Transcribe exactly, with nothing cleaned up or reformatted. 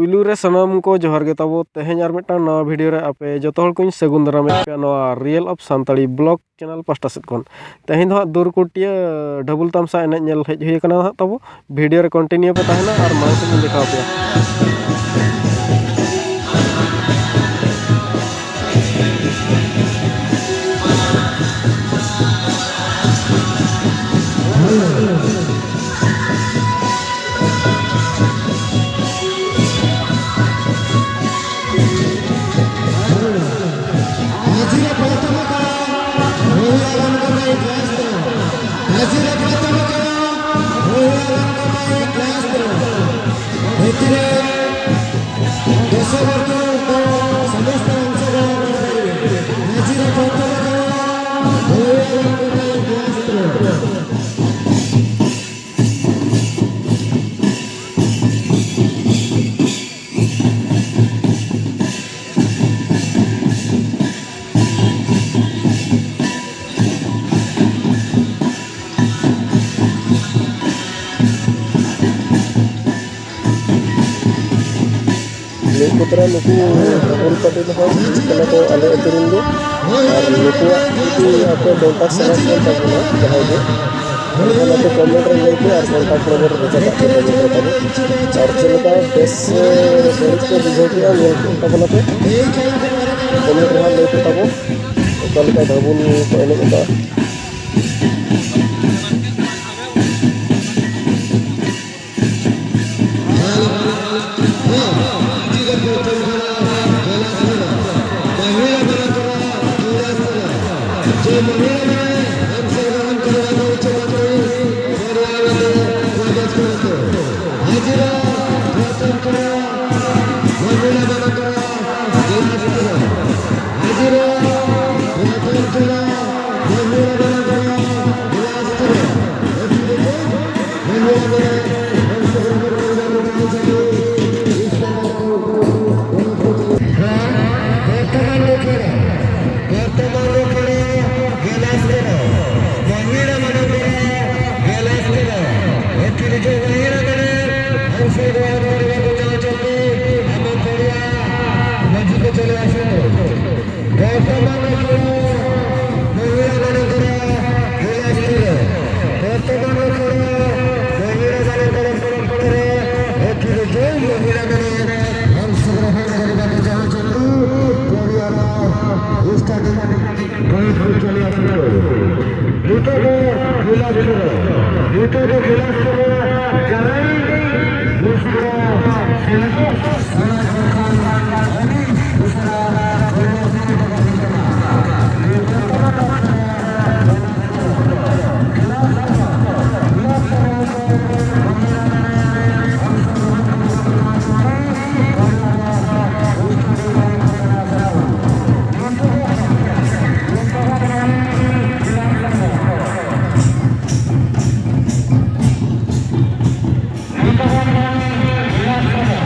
ᱯᱩᱭᱞᱩ ᱨᱮ ᱥᱟᱱᱟᱢ ᱠᱚ ᱡᱚᱦᱟᱨ ᱜᱮ ᱛᱟᱵᱚ᱾ ᱛᱮᱦᱮᱧ ᱟᱨ ᱢᱤᱫᱴᱟᱝ ᱱᱟᱣᱟ ᱵᱷᱤᱰᱤᱭᱳ ᱨᱮ ᱟᱯᱮ ᱡᱚᱛᱚ ᱦᱚᱲ ᱠᱚᱧ ᱥᱟᱹᱜᱩᱱ ᱫᱟᱨᱟᱢᱮᱫ ᱯᱮᱭᱟ ᱱᱚᱣᱟ real of Santali blog channel ᱯᱟᱥᱴᱟ ᱥᱮᱫ ᱠᱷᱚᱱ᱾ ᱛᱮᱦᱮᱧ ᱫᱚ ᱦᱟᱸᱜ ᱫᱩᱨᱠᱩᱴᱤᱭᱟᱹ ᱰᱷᱟᱹᱵᱩᱞ ᱛᱟᱢᱥᱟ ᱮᱱᱮᱡ ᱧᱮᱞ ᱦᱮᱡ ᱦᱩᱭ ᱟᱠᱟᱱᱟ ᱦᱟᱸᱜ ᱛᱟᱵᱚ᱾ ᱵᱷᱤᱰᱤᱭᱳ ᱨᱮ ᱠᱚᱱᱴᱤᱱᱤᱭᱩ ᱯᱮ ᱛᱟᱦᱮᱱᱟ ᱟᱨ ᱢᱟᱲᱟᱝ ᱥᱮᱫ ᱤᱧ ᱫᱮᱠᱷᱟᱣ ᱯᱮᱭᱟ᱾ ᱢᱤᱫ ᱠᱚᱛᱨᱟ ᱱᱩᱠᱩ ᱦᱚᱯᱚᱱ ᱯᱟᱹᱴᱤ ᱫᱚ ᱦᱟᱸᱜ ᱦᱩᱭᱩᱜ ᱠᱟᱱᱟ ᱠᱚ ᱟᱞᱮ ᱟᱹᱛᱩ ᱨᱮᱱ ᱜᱮ᱾ ᱟᱨ ᱱᱩᱠᱩᱣᱟᱜ ᱡᱩᱫᱤ ᱟᱯᱮ ᱰᱚᱱᱴᱟᱥ ᱥᱟᱱᱟ ᱠᱷᱟᱱ ᱛᱟᱵᱚᱱᱟ ᱡᱟᱦᱟᱸᱭ ᱜᱮ, ᱮᱱᱠᱷᱟᱱ ᱟᱯᱮ ᱠᱚᱢᱮᱱᱴ ᱨᱮ ᱞᱟᱹᱭ ᱯᱮ ᱟᱨ ᱠᱚᱱᱴᱟᱠᱴ ᱱᱚᱢᱵᱚᱨ ᱨᱮ ᱵᱷᱮᱡᱟ ᱠᱟᱜ ᱯᱮ ᱠᱚᱢᱮᱱᱴ ᱨᱮ ᱛᱟᱵᱚ᱾ ᱟᱨ ᱪᱮᱫ ᱞᱮᱠᱟ ᱵᱮᱥ ᱥᱮ ᱵᱟᱹᱲᱤᱡ ᱯᱮ ᱵᱩᱡᱷᱟᱹᱣ ᱠᱮᱜᱼᱟ ᱧᱮᱞ ᱠᱮᱫ ᱛᱟᱵᱚᱱᱟ ᱯᱮ, ᱠᱚᱢᱮᱱᱴ ᱨᱮ ᱦᱟᱸᱜ ᱞᱟᱹᱭ ᱯᱮ ᱛᱟᱵᱚ ᱚᱠᱟ ᱞᱮᱠᱟ ᱰᱷᱟᱵᱩᱞ ᱠᱚ ᱮᱱᱮᱡ ᱮᱫᱟ᱾ ᱱᱤᱛᱚᱜ ᱫᱚ ᱜᱤᱞᱟᱥ ᱠᱚᱫᱚ, ᱱᱤᱛᱚᱜ ᱫᱚ ᱜᱤᱞᱟᱥ ᱠᱚᱫᱚ ᱡᱟᱦᱟᱸᱭ ᱢᱩᱥᱠᱩᱨᱟ ᱥᱮᱞᱮᱫ ᱚᱱᱟ ᱡᱷᱟᱲᱠᱷᱚᱸᱰ ᱟᱹᱰᱤ ᱩᱥᱟᱹᱨᱟ ᱯᱚᱨᱤᱵᱚᱨᱛᱚᱱ ᱠᱟᱱᱟ᱾ ᱱᱤᱛᱚᱜ ᱫᱚ ᱜᱤᱞᱟᱥ ᱠᱚᱫᱚ